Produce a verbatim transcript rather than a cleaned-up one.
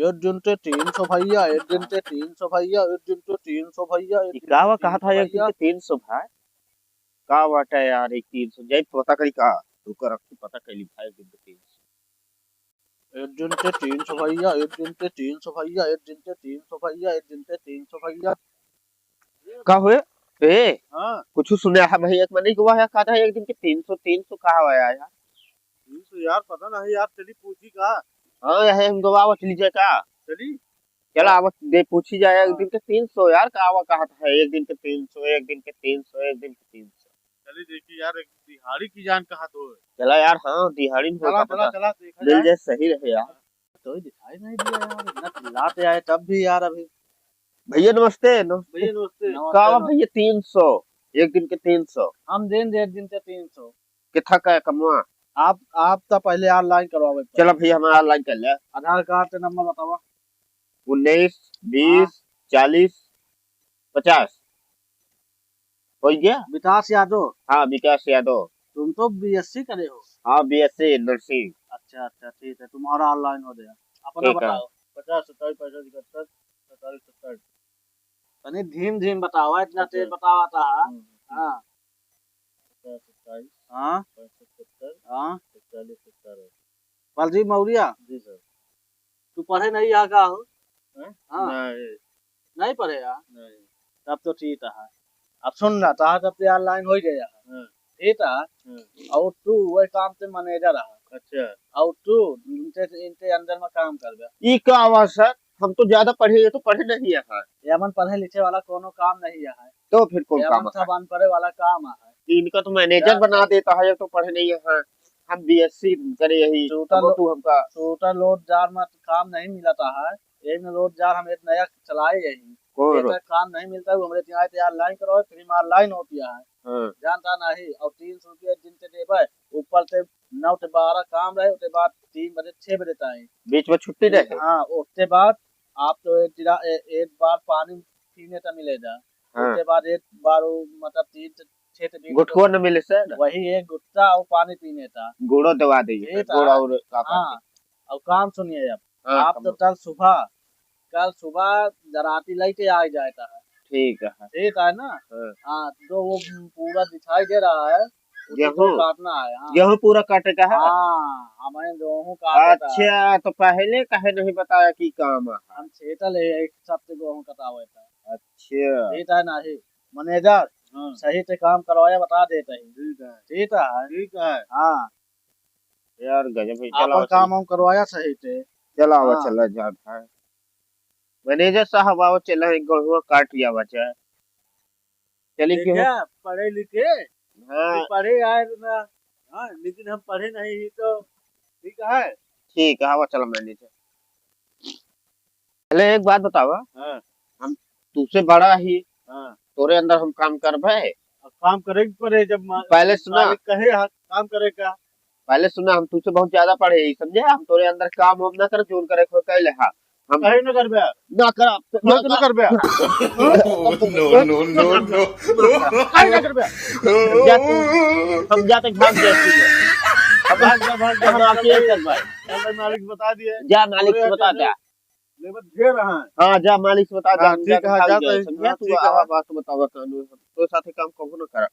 एक दिन के तीन सौ भैया, एक दिन के तीन सौ भैया, एक दिन के तीन सौ भैया, एक ई दिन का के वा तीन कहत सौ है, एक दिन भैया। के तीन सौ भाई? का बाटे यार, एक तीन सौ? जाई पता करी का? रुका, रख के पता करी भाई, एक दिन के तीन सौ। एक दिन के तीन सौ भैया, एक दिन के तीन सौ भैया, एक दिन के तीन सौ भैया, एक दिन के तीन सौ भैया। का हुए? ए, हाँ। कुछ सुने है भाई, एक मनी गवा है, कहता है एक दिन के तीन सौ, तीन सौ का हुआ है यार? तीन सौ यार, पता नहीं यार, चली पूछी का? हाँ, यह हम गवा चली जाए का? चली? चला, अब दे पूछी जाए, एक हाँ। दिन के तीन सौ यार, का हुआ कहता है, एक दिन के तीन सौ, एक दिन के तीन सौ, एक दिन के तीन सौ। चली देखी यार, एक दिहाड़ी की जान कहा तो है। चला यार, हाँ, दिहाड़ी में चला, होता चला, पता। चला, देखा मिल जाए। जाए, सही रहे यार। कोई दिखाई नहीं दिया यार, इतना चिल्लाते आए तब भी यार अभी। भैया नमस्ते, नमस्ते। भैया नमस्ते। नमस्ते, का बा नमस्ते। भैया तीन सौ, एक दिन के तीन सौ? हम देन दे एक दिन के तीन सौ। कितना का है कमवा? आप, आप तो पहले online करवावे के चला पड़ी। भैया, हमारा online कर ले। आधार कार्ड के नंबर बतावा। उन्नीस, हाँ। बीस, चालीस, पचास। हो गया? विकास यादव। हाँ, विकास यादव। तुम तो BSc करे हो। हाँ, BSc nursing। अच्छा, अच्छा, ठीक है, तुम्हारा online हो गया। अपना ठीक है। बताओ। पचास, सत्ताईस, पैंसठ, इकहत्तर, सैंतालीस, सत्तर। तनी धीम धीम बताओ, इतना अच्छा। तेज बतावा था। हम्म, हम्म। हाँ। पचास, सत्ताईस, हाँ। पैंसठ, सत्तर, हाँ। इकतालीस, सत्तर। प्रदीप मौर्या। जी सर। तू पढ़े नहीं यहाँ का हो? हैं? हाँ। नहीं। नहीं पढ़े यहाँ? नहीं। तब तो ठीक है। अब सुन ना, तहार तब तो यार online हो ही गया है। हाँ। ठीक है? हाँ। और तू वही काम से manager है। अच्छा। और तू इनके, इनके under में काम करबे। ई का आवाज सर? हम तो ज्यादा पढ़े, ये तो पढ़े नहीं है। ये मन पढ़े लिखे वाला कोनो काम नहीं है। तो फिर कौन ये काम मन है? सब अनपढ़े वाला काम है। इनका तो manager जा बना देता है, ये तो पढ़े नहीं है। हम BSc करे यही, चूटा तब लो-, तू हमका चूटा लोट जार में काम नहीं मिलता है। यही में लोट जार हम एक नया चलाए यही। कौन एकर रो-? काम नहीं मिलता है, वो हमरे यहाँ तैयार line करो, free मार line होती है। हाँ। जानता नहीं, और तीन सौ रुपया दिन के देबे, ऊपर से नौ से बारह काम रहे, उसके बाद तीन बजे, छह बजे तक। बीच में छुट्टी रहे? हाँ, उसके बाद आप तो एक गिला-, ए-, एक बार पानी पीने का मिलेगा। हाँ। उसके बाद एक बार वो, मतलब, तीन से छह के बीच गुटखो में न मिले से ना? वही एक गुटखा और पानी पीने का। गुड़ो दवा देंगे, ये गुड़ था। और का हाँ, कहते? और काम सुनिए अब। हाँ, आप तो कम- कल सुबह, कल सुबह जराती लेके आ जाता है। ठीक है। ठीक है ना? हाँ। हाँ, जो वो पूरा दिखाई दे रहा है, उसी को गेहूं? काटना है, हाँ। गेहूं पूरा काटे का है? हाँ, हमें गेहूं काटे का है। अच्छा, तो पहले काहे नहीं बताया कि काम है? हम छेटल है, एक सप्ते गेहूं कटावे का। अच्छा। ठीक है ना, ही manager, हाँ। सही से काम करवाया, बता देते हैं। ठीक है। ठीक है। ठीक है। हाँ। यार गजब है, आपन चलावा काम चल। हम करवाया सही से। चलावा हाँ। चला जात है। Manager साहब, आओ चला, एक गेहुआ काट लिया बचा। चली देखा, क्यों? पढ़े लिखे, हाँ। पढ़े आए ना, हाँ, लेकिन हम पढ़े नहीं ही तो ठीक है। ठीक है, आवा चला manager। पहले एक बात बतावा, हाँ। हम तुझसे बड़ा ही, हाँ। तोरे under हम काम करबे? अब काम करे के पड़े, जब मा-, पहले सुना। मालिक कहे, हाँ, काम करे का। पहले सुना, हम तुझसे बहुत ज्यादा पढ़े ही, समझे? हम तोरे under काम वाम ना कर, जोन करे को कह ले, हाँ। हम कहे ना करबे। ना कर, ना ना, ना कर। करबे। No, no, no, no। कहे ना करबे। हम जाते, हम जाते भाग जाते। हम भाग जा, भाग जा, हम हम आपके चले। करबे। चल, मालिक बता दिए। जा, मालिक से तोरे बता यहाँ दे। लेबर ढेर हैं। हाँ, जा मालिक से बता दे, हाँ, हम ठीक जाके है, भाग जाते जाए, हैं। समझा हाँ, तू? ठीक है। आवा बात बतावा, कानून हम तो साथे काम कबो न करा।